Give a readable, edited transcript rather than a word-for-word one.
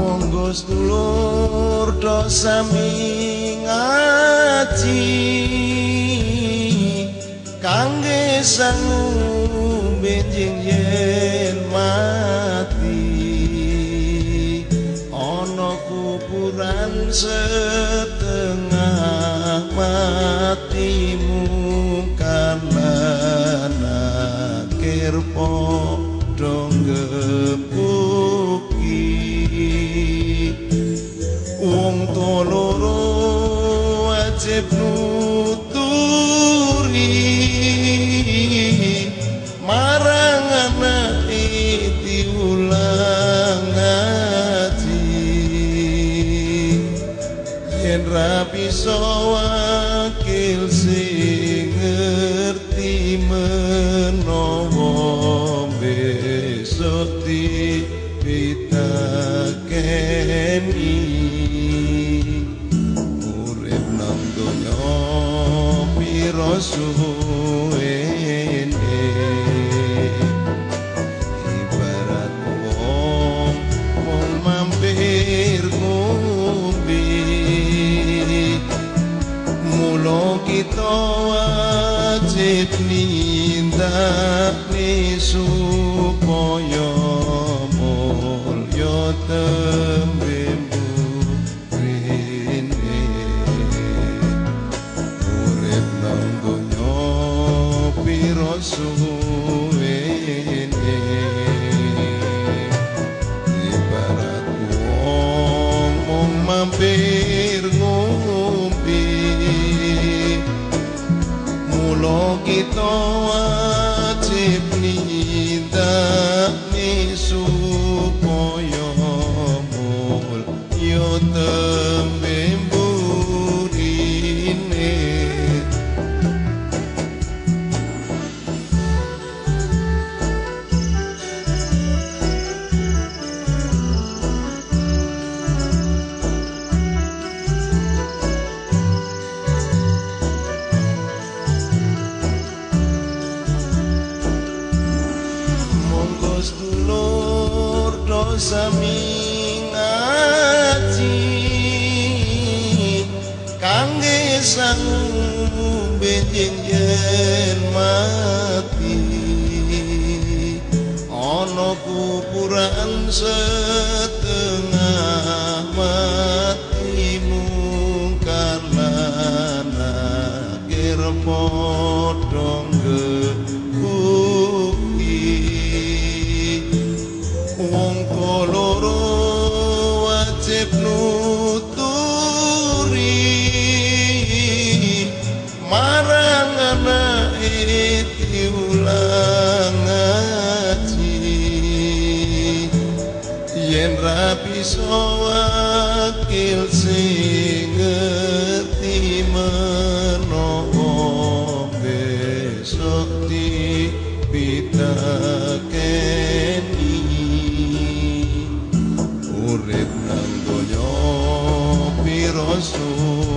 Monggo sedulur do sami ngaji kangge sangu benjing yen mati. Ana kuburan setengah mati mungkar lan nakir padha nggepuki. Wong tuwa loro wajib nuturi marang anake diulang ngaji. Yen ra bisa wakil sing ngerti menawa besok dipitakeni. Urip nang donya pira suwene, ibarat wong mung mampir ngombe. Mula kita wajib nindakne supaya mulya tembe mburine. Urip nang donya pira suwene, ibarat wong mung mampir ngombe. Mula kita wajib nindakne supaya mulya tembe mburine. Monggo sedulur do sami ngaji kangge sangu benjing yen mati. Ana kuburan setengah mati mungkar lan nakir padha nggepuki. Wong tuwa loro wajib nuturi marang anake diulang ngaji. Yen ra bisa wakil sing ngerti menawa besok dipitakeni. Urip nang donya pira suwene,